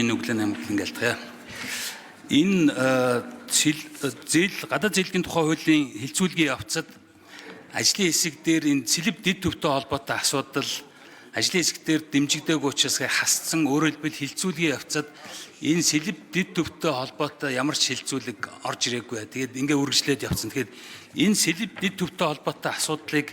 Энэ өглөөний амглан гэлтгая. Энэ зээл гадаад зээлгийн тухай хуулийн хилцүүлгийн явцад ажлын хэсэг дээр энэ сэлб дэд төвтэй холбоотой асуудал ажлын хэсэг дээр дэмжигдээгүй учраас хасцсан. Өөрөөр хэлбэл, хилцүүлгийн явцад энэ сэлб дэд төвтэй холбоотой ямар ч хилцүүлэг орж ирээгүй. Тэгээд ингээ үргэлжлээд явцсан. Тэгэхээр энэ сэлб дэд төвтэй холбоотой асуудлыг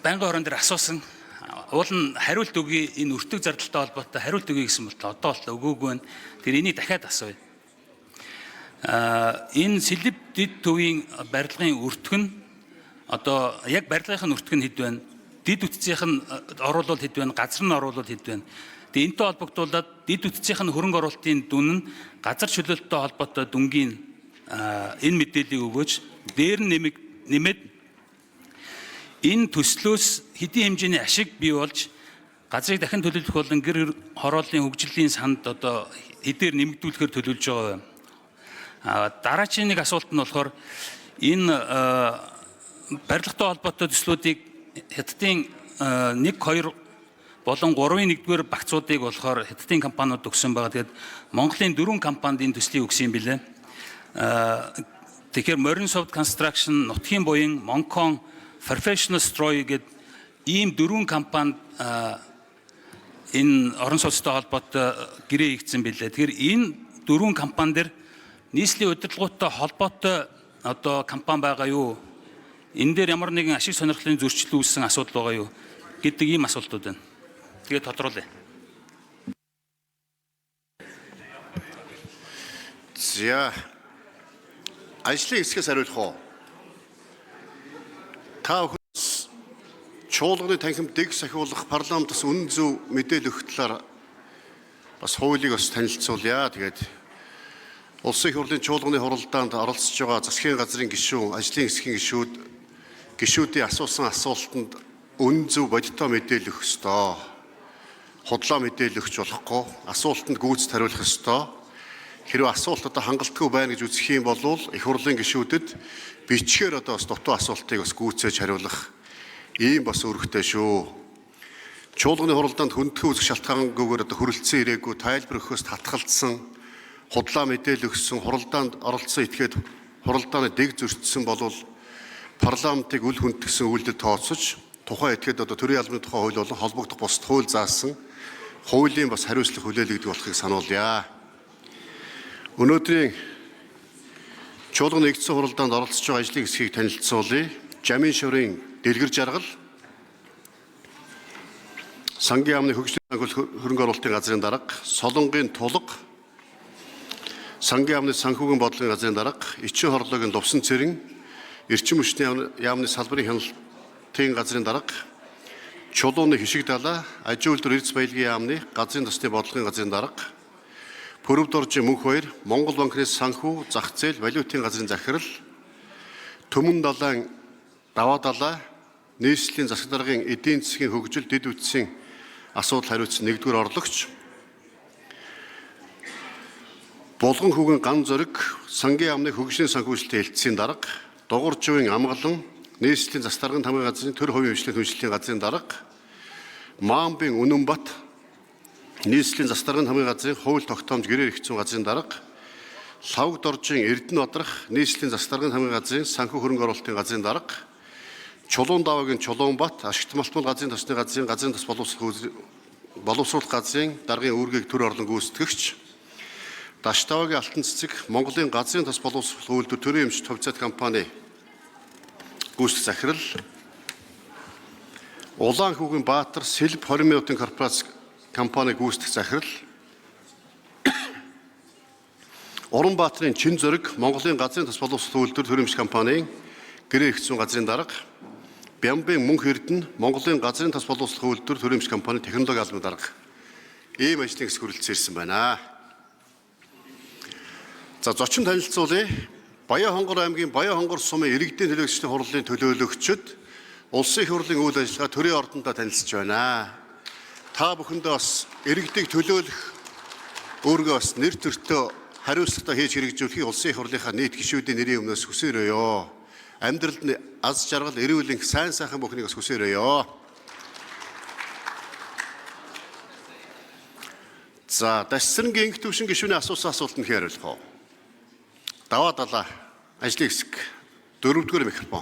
байнгын хорон дээр асуусан. Уул нь хариулт өгье, энэ өртөг зардалтай холбоотой хариулт өгье гэсэн бол одоо бол өгөөгүй байна. Тэр энийг дахиад асууя. Энэ сэлб дэд төвийн барилгын өртөг нь одоо яг барилгын өртөг нь хэд байна? Дэд үтцийнх нь оруулал хэд байна? Газар нь оруулал хэд байна? Тэгээ энэтэй холбогдуулаад дэд үтцийнх нь хөрөнгө оруулалтын дүн нь газар чөлөөлттэй холбоотой дүнгийн энэ мэдээллийг өгөөч. Дээр нь нэмээд энэ төслөөс хэдийн хэмжээний ашиг бий болж газрыг дахин төлөвлөх болон гэр хорооллын хөгжлийн санд одоо хэдээр нэмэгдүүлэхээр төлөвлөж байгаа вэ? Дараачийн нэг асуулт нь болохоор энэ барилгатай холбоотой төслүүдийг Хятадын 1, 2 болон 3-ын 1-р багцуудыг болохоор Хятадын компаниуд өгсөн байгаа. Тэгээд Монголын 4 компанид энэ төслийг өгсөн юм билээ. Тэгэхээр Morinsoft Construction, Нутгийн буян, Moncon, Professional Stroy гэдэг ийм 4 компанид энэ орон сууцтай холбоотой гэрээ хийгдсэн билээ. Тэгэхээр энэ 4 компани дээр нийслэлийн удирдлагуудтай холбоотой одоо компани байгаа юу? Энэ дээр ямар нэгэн ашиг сонирхлын зөрчил үүссэн асуудал байгаа юу гэдэг ийм асуултууд байна. Тэгээд тодруулъя. За, ажлын хэсгээс хариулах уу? Та бүхэн чуулганы танхимд дэг сахиулах, парламент бас үнэн зөв мэдээлэл өгөх талаар бас хуулийг бас танилцуулъя. Тэгээд Улсын их хурлын чуулганы хуралдаанд оролцож байгаа засгийн газрын гишүүн, ажлын хэсгийн гишүүд гишүүдийн асуусан асуултанд үнэн зөв бодиттой мэдээлэл өгөх ёстой. Худлаа мэдээлэл өгч болохгүй, асуултанд гүйцэд хариулах ёстой. Хэрвээ асуулт одоо хангалтгүй байна гэж үзэх юм бол их хурлын гишүүдэд бичгээр одоо бас дутуу асуултыг бас гүйцээж хариулах ийм бас үүрэгтэй шүү. Чуулганы хуралдаанд хүндхэн үзэх шалтгаангүйгээр одоо хүрэлцэн ирээгүй, тайлбар өгөхөөс татгалзсан, худлаа мэдээлэл өгсөн, хуралдаанд оролцсон этгээд хуралдааны дэг зөрчсөн бол парламентыг үл хүндгсэн үйлдэл тооцож, тухайн этгээд одоо төрийн албаны тухай хууль болон холбогдох бусад хууль заасан хуулийн бас хариуцлага хүлээлгдэг болохыг сануулъя. Өнөөдрийн чуулганы нэгдсэн хуралдаанд оролцож байгаа ажлын хэсгийг танилцуулъя. Жамын шаврын Дэлгэр жаргал, Сангийн яамны хөгжлийн хөрөнгө оруулалтын газрын дарга, Солонгын тулга, Сангийн яамны санхүүгийн бодлогын газрын дарга, Ичин хорлогийн Лувсан цэрэн, Эрчим хүчний яамны салбарын хяналтын газрын дарга, Чулууны хишиг далаа, Ажин үйлдвэр Эрдэс баялагын яамны газрын тосны бодлогын газрын дарга, Пүрэв доржийн мөнх баяр, Монгол банкны санхүү, зах зээл, валютын газрын захирал, Түмэн далайн Даваа далаа, нийслэлийн засаг даргын эдийн засгийн хөгжил дэд үтсийн асуудал хариуцсан нэгдүгээр орлогч, Булган хүүгэн ган зориг, Сангийн яамны хөгжлийн санхүүжилтийн хэлтсийн дарга, Дугуйрживын амгалан, нийслэлийн засаг даргын тамгын газрын төр хувийн хвшлийн түншлэлийн газрын дарга, Маамбын Үнэнбат, нийслэлийн засаг даргын тамгын газрын хууль тогтоомж гэрээ эрх зүйн газрын дарга, Лхавг доржийн Эрдэнэ Бадрах, нийслэлийн засаг даргын тамгын газрын санхүү хөрөнгө оруулалтын газрын дарга, Чулуун даваагийн Чулуунбат, Ашигт малтмал газрын тосны газрын газрын тос боловсруулах газрын даргын үүргийг төр орлон гүйцэтгэгч, Даштаваагийн Алтан цэцэг, Монголын газрын тос боловсруулах үйлдвэр төрийн эмч хувьцаат компани гүйцэтгэх захирал, Улаан хүүгийн Баатар, Сэлб 20 минутын корпорац компани гүйцэтгэх захирал, Уранбаатарын Чин зориг, Монголын газрын тос боловсруулах үйлдвэр төрийн эмч компанийн гэрээ эрх зүйн газрын дарга, Бямбын мөнх эрдэнэ, Монголын газрын тос боловсруулах үйлдвэр төрийн эмч компани технологи албаны дарга. Ийм ажлын хэсэг хүрэлцэн ирсэн байна. За, зочин танилцуулъя. Баян хонгор аймгийн Баян хонгор сумын иргэдийн төлөөлөгчдийн хурлын төлөөлөгчд улсын их хурлын үйл ажиллагаа төрийн ордондоо танилцж байна. Та бүхэндээ бас иргэдийг төлөөлөх өөргөө бас нэр төртөө хариуцлагатай хийж хэрэгжүүлэхийг улсын их хурлынхаа нийт гишүүдийн нэрийн өмнөөс хүсэн өрөөё. Амьдралд нь аз жаргал, эрүүл энх, сайн сайхан бүхнийг бас хүсэн өрөөё. За, Дашсрангийн инх төвшин гишүүний асуусан асуултанд хэн хариулах вэ? Даваа далаа ажлын хэсэг дөрөвдүгээр микрофон.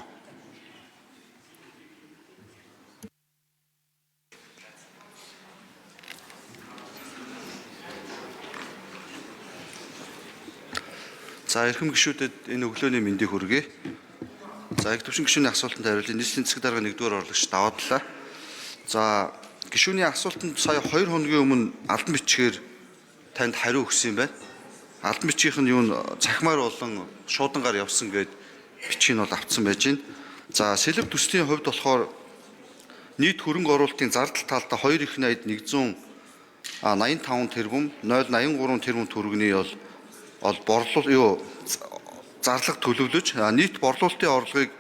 За эрхэм гишүүдэд энэ өглөөний мэндийг хүргэе. За их төвшин гишүүний асуултанд хариулъя. Нийслэлийн засаг даргын 1-р орлогч Даваа Далаа. За гишүүний асуултанд сая 2 хоногийн өмнө албан бичгээр танд хариу өгсөн юм байна. Албан бичгийнх нь юу н цахимаар болон шуудангаар явсан гээд бичгийг нь бол авцсан байж байна. За сэлэв төслийн хувьд болохоор нийт хөрөнгө оруулалтын зардал талдаа 2 их 80 185 тэрбум 083 тэрбум төгрөгийн бол борлуул юу зарлага төлөвлөж нийт борлуулалтын орлогыг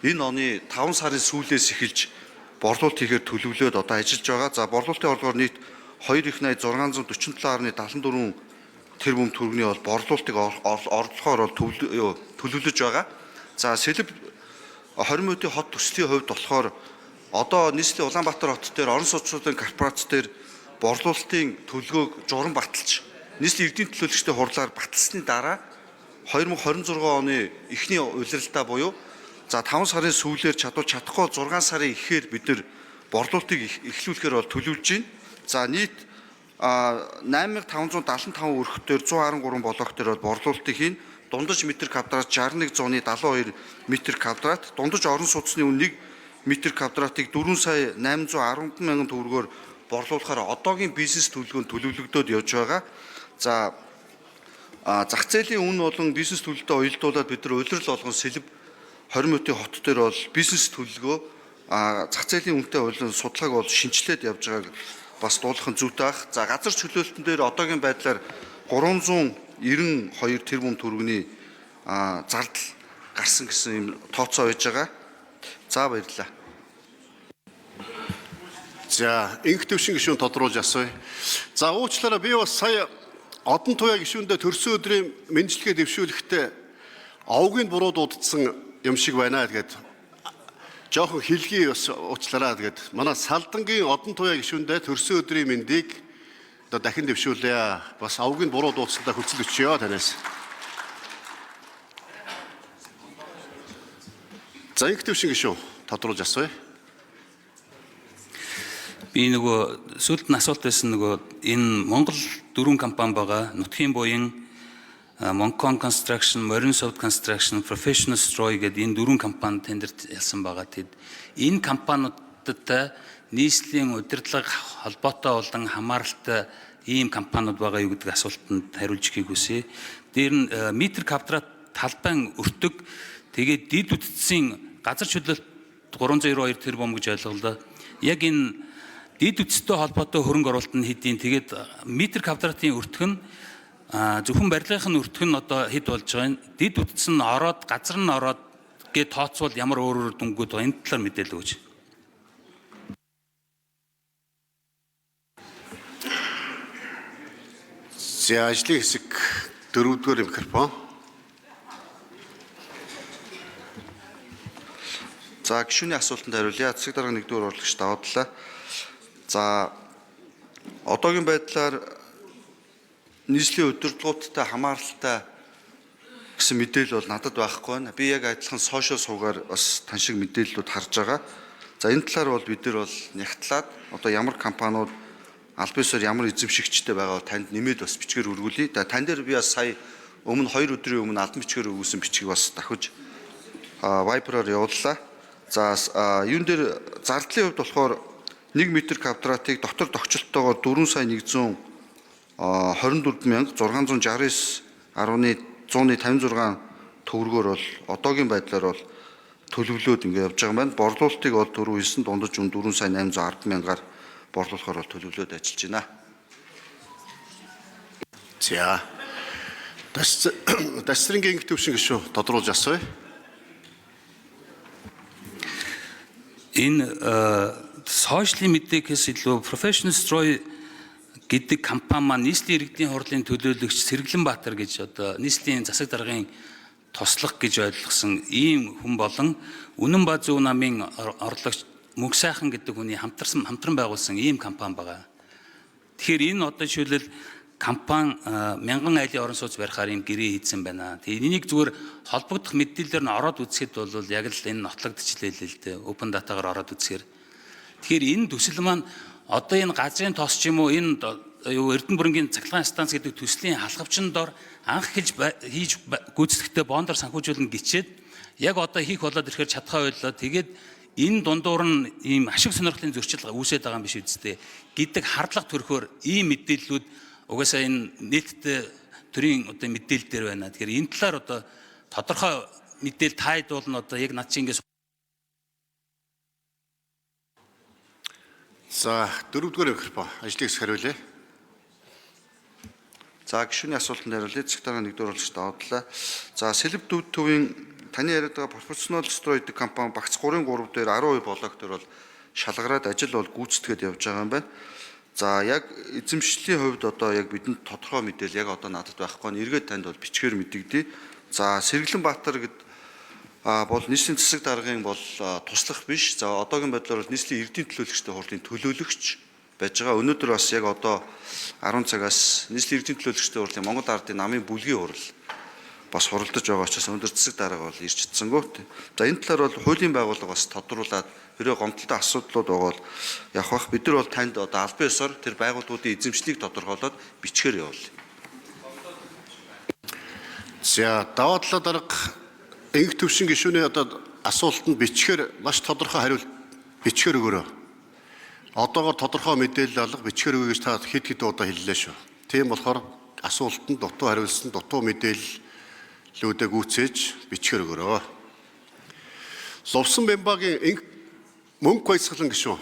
энэ оны 5 сарын сүүлээс эхэлж борлуулалт хийхээр төлөвлөөд одоо ажиллаж байгаа. За борлуулалтын орлогоор нийт 2 их 80 647.74 тэрбум төгрөгийн бол борлуулалтыг орлохоор бол төлөвлөж байгаа. За сэлэв 20 мөтийн хот төслийн хувьд болохоор одоо нийслэлийн Улаанбаатар хот дээр орон сууцлалын корпорац дээр борлуулалтын төлөвлөгөөг журам баталж нийслэлийн эрдийн төлөөлөгчдийн хурлаар баталсны дараа 2026 оны эхний улиралдаа буюу за 5 сарын сүүлээр чадвал чадахгүй 6 сарын эхээр бид нэр борлуулалтыг эхлүүлэхээр бол төлөвлөж байна. За нийт 8575 өрхтөөр 113 блок дээр бол борлуулалтыг хийн. Дундаж метр квадрат 61.72 метр квадрат, дундаж орон сууцны үн 1 метр квадратыг 4 сая 810 мянган төгрөгөөр борлуулахаар одоогийн бизнес төлөвлөгөө нь төлөвлөгдөөд явж байгаа. За зах зээлийн үн болон бизнес төлөлтөд уялдуулаад бид нар улирал болгон сэлэв 20 мөтийн хот дээр бол бизнес төлөвлөгөө зах зээлийн үнэтэй болон судалгааг бол шинчлээд явж байгааг бас дуулах нь зүйтэй ах. За газар чөлөөлтөн дээр одоогийн байдлаар 392 тэрбум төгрөгийн зардал гарсан гэсэн юм тооцоо байж байгаа. За баярлалаа. За, инх төвшин гишүүн тодруулж асууя. За, уучлаарай би бас сая Одон туяа гишүүндээ төрсөн өдрийн мэндчилгээ дэвшүүлэхдээ овгийн буруу дуудсан юм шиг байна тэгээд жоохон хилгий бас уучлаарай тэгээд манай Салдангийн Одон туяа гишүүндээ төрсөн өдрийн мэндийг одоо дахин дэвшүүлье. Бас овгийн буруу дуудсандаа хүлцэл өчье танаас. За инх төвшин гишүүн тодруулж асууя. Би нөгөө сүүлд нь асуулт байсан нөгөө энэ Монгол дөрвөн компани байгаа. Нутгийн буян, Moncon Construction, Morinsoft Construction, Professional Stroy гэдэг энэ дөрвөн компани тендерт ялсан байгаа. Тэд энэ компаниудтай нийслэлийн удирдлага холбоотой болон хамааралтай ийм компаниуд байгаа юу гэдэг асуултанд хариулж өгөхийг хүсье. Дээр нь метр квадрат талбайн өртөг, тэгээд дид үтцийн газар чөлөөлт 392 тэрбум гэж ойлголоо. Яг энэ дид үтстэй холбоотой хөрөнгө оруулалт нь хэдийн, тэгээд метр квадратын өртөг нь зөвхөн барилгын нь өртөг нь одоо хэд болж байгаа юм? Дид үтс нь ороод, газар нь ороод гэж тооцвол ямар өөр өөр дүнгууд байгаа? Энэ талаар мэдээлэл өгөөч. За ажлын хэсэг дөрөвдүгээр микрофон. За гишүүний асуултанд хариулъя. Засаг даргын 1-р орлогч Даваа Далаа. За одоогийн байдлаар нийслэлийн удирдлагуудтай хамааралтай гэсэн мэдээлэл бол надад байхгүй байна. Би яг адилхан сошиал суугаар бас тань шиг мэдээллүүд харж байгаа. За энэ талаар бол бид нар бол нягтлаад одоо ямар компаниуд аль биесээр ямар эзэмшигчтэй байгаа танд нэмээд бас бичгээр өргүүлье. Тань дээр би бас сая өмнө 2 өдрийн өмнө албан бичгээр өгүүлсэн бичгийг бас дахиж Viber-аар явууллаа. За юун дээр зардлын хувьд болохоор 1 метр квадратыг дотор тогтчлолтойгоор 4 сая 124 мянга 669.156 төгрөгөөр бол одоогийн байдлаар бол төлөвлөөд ингэ явж байгаа юм байна. Борлуулалтыг бол түрүү хэлсэн дундаж үн 4 сая 810 мянгаар борлуулахаар бол төлөвлөөд ажиллаж байна. За. Дасрингийн төвшин гишүүн тодруулж асууя. Энэ сошиалын мэдээгээс илүү Professional Stroy гэдэг компани маань нийслэлийн иргэдийн хурлын төлөөлөгч Сэргэлэнбаатар гэж одоо нийслэлийн засаг даргын туслах гэж ойлгосон ийм хүн болон Үнэн ба зөв намын орлогч Мөнх сайхан гэдэг хүний хамтран байгуулсан ийм компани байгаа. Тэгэхээр энэ одоо жишээлбэл компани мянган айлын орон сууц барихаар юм гэрээ хийсэн байна. Тэгээ энийг зүгээр холбогдох мэдээлэлээр нь ороод үзэхэд бол яг л энэ нотлогдчихлээ л дээ. Open data-гаар ороод үзэхээр. Тэгэхээр энэ төсөл маань одоо энэ газрын тос ч юм уу, энэ юу Эрдэнэ бүрэнгийн цахилгаан станц гэдэг төслийн халхавчин дор анх хэлж хийж гүйцэтгэхдээ бондор санхүүжүүлнэ гिचээд яг одоо хийх болоод ирэхээр чадхаа байлаа. Тэгээд энэ дундуур нь ийм ашиг сонирхлын зөрчил үүсээд байгаа юм биш үсттэй гэдэг хардлага төрөхөөр ийм мэдээллүүд угаасаа энэ нийтдээ төрийн одоо мэдээлэл дээр байна. Тэгэхээр энэ талаар одоо тодорхой мэдээлэл тайдуулна, одоо яг над чинь ингэ За, дөрөвдүгээр микрофон ажлыг хэсэг хариулъя. За, гишүүний асуултанд хариулъя. Засаг даргын нэгдүгээр орлогч давдлаа. За, Сэлб дүүд төвийн таны яриад байгаа Professional Строй гэдэг компани багц 3-3 дээр 10% блок дээр бол шалгараад ажил бол гүйцэтгээд явж байгаа юм байна. За, яг эзэмшлийн хувьд одоо яг бидэнд тодорхой мэдээлэл яг одоо надад байхгүй нь эргээд танд бол бичгээр мэдэгдье. За, Сэргэлэн Баатар гэд бол нийслэлийн засаг даргын бол туслах биш. За, одоогийн байдлаар бол нийслэлийн иргэдийн төлөөлөгчтэй хурлын төлөөлөгч байж байгаа. Өнөөдөр бас яг одоо 10 цагаас нийслэлийн иргэдийн төлөөлөгчтэй хурлын Монгол Ардын намын бүлгийн хурал бас хуралдаж байгаа учраас өнөөдөр засаг дарга бол ирж чадсангүй. За, энэ талаар бол хуулийн байгууллага бас тодруулаад хэрвээ гомдолтой асуудлууд байгаа бол явах бах. Бид нар бол танд одоо албан ёсоор тэр байгууллагуудын эзэмшлийг тодорхойлоод бичгээр явуулъя. За, даваа талаа дарга Энх төвшин гишүүний одоо асуултанд бичгээр маш тодорхой хариулт бичгээр өгөөрэй. Одоогоор тодорхой мэдээлэл алга, бичгээр өгье гэж та хэд хэд удаа хэллээ шүү. Тийм болохоор асуултанд дутуу хариулсан, дутуу мэдээллүүдээ гүйцээж бичгээр өгөөрэй. Лувсан Бямбагийн Энх мөнгө баясгалан гишүүн.